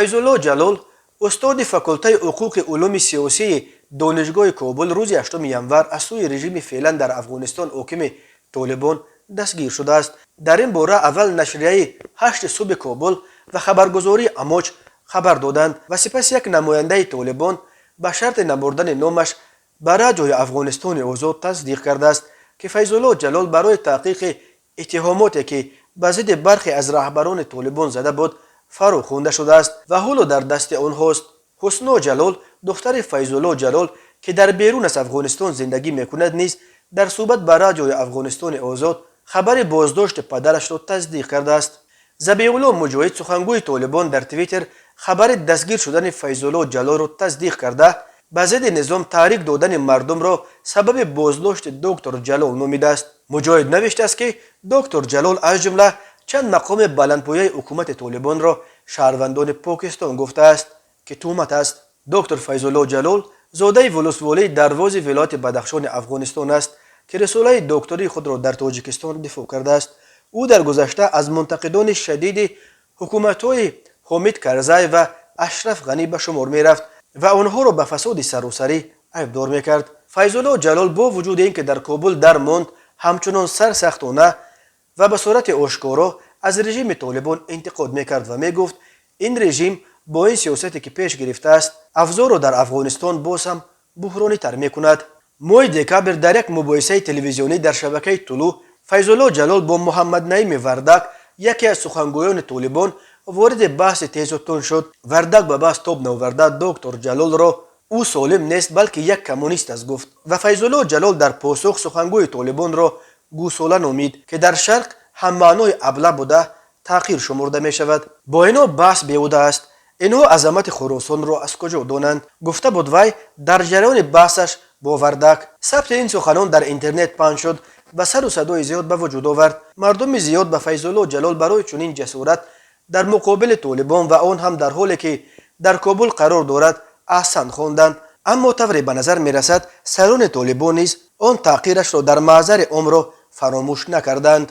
Файзулло Ҷалол, устоди факултаи ҳуқуқи улуми сиёсии Донишгоҳи Кобул, рӯзи 8 январ аз сӯи режими феълан дар Афғонистон ҳокими Толибон дастгир шудааст. Дар ин бора аввал нашрияи «Ҳашти субҳи Кобул» ва хабаргузории Амоҷ хабар доданд ва сипас як намояндаи Толибон ба шарти набурдани номаш ба Радиои Афғонистони Озод тасдиқ кардааст, ки Файзулло Ҷалол барои таҳқиқи иттиҳомоте, ки ба зидди бархе аз раҳбарони Толибон зада буд, фаро хонда шудааст ва ҳоло дар дасти онҳост. Ҳусно Ҷалол, духтари Файзулло Ҷалол, ки дар берун аз Афғонистон зиндагӣ мекунад, низ дар суҳбат ба Радиои Афғонистони Озод хабари боздошти падарашро тасдиқ кардааст. Забиулло Муҷоҳид, сухангӯи Толибон, дар Твиттер хабари дастгир шудани Файзулло Ҷалолро тасдиқ карда, ба зидди низом таҳрик додани мардумро сабаби боздошти доктор Ҷалол номидааст. Муҷоҳид навиштааст, ки доктор Ҷалол аз ҷумла чанд мақоми баландпояи ҳукумати Толибонро шаҳрвандони Покистон гуфтааст, ки туҳмат аст. Доктор Файзулло Ҷалол зодаи волусволии Дарвози вилояти Бадахшони Афғонистон аст, ки рисолаи доктории худро дар Тоҷикистон дифоъ кардааст. Ӯ дар гузашта аз мунтақидони шадиди ҳукуматҳои Ҳомид Карзай ва Ашраф Ғанӣ ба шумор мерафт ва онҳоро ба фасоди саросарӣ айбдор мекард. Файзулло Ҷалол бо вуҷуди ин ки дар Кобул дармонд, ҳамчунон сарсахтона ва ба сурати ошкоро аз режими Толибон интиқод мекард ва мегуфт, ин режим бо ин сиёсате, ки пеш гирифтааст, авзоъро дар Афғонистон боз ҳам буҳронитар мекунад. Моҳи декабр дар як мубоҳисаи телевизионӣ дар шабакаи Тулӯъ Файзулло Ҷалол бо Муҳаммаднаими Вардак, яке аз сухангӯёни Толибон, вориди баҳси тезу тунд шуд. Вардак ба баҳс тоб наоварда, доктор Ҷалолро «ӯ солим нест, балки як коммунист аст» гуфт ва Файзулло Ҷалол дар посух сухангӯи Толибонро гӯсола номид, ки дар Шарқ ҳаммаънои абла буда, таҳқир шумурда мешавад. «Бо инҳо баҳс беҳуда аст. Инҳо азамати Хуросонро аз куҷо донанд?» — гуфта буд вай дар ҷараёни баҳсаш бо Вардак. Сабти ин суханон дар интернет паҳн шуд ва сару садои зиёд ба вуҷуд овард. Мардуми зиёд ба Файзулло Ҷалол барои чунин ҷасорат дар муқобили Толибон ва он ҳам дар ҳоле ки дар Кобул қарор дорад аҳсан хонданд. Аммо тавре ба назар мерасад, сарони Толибон низ он таҳқирашро дар маъзари омро фаромӯш накарданд.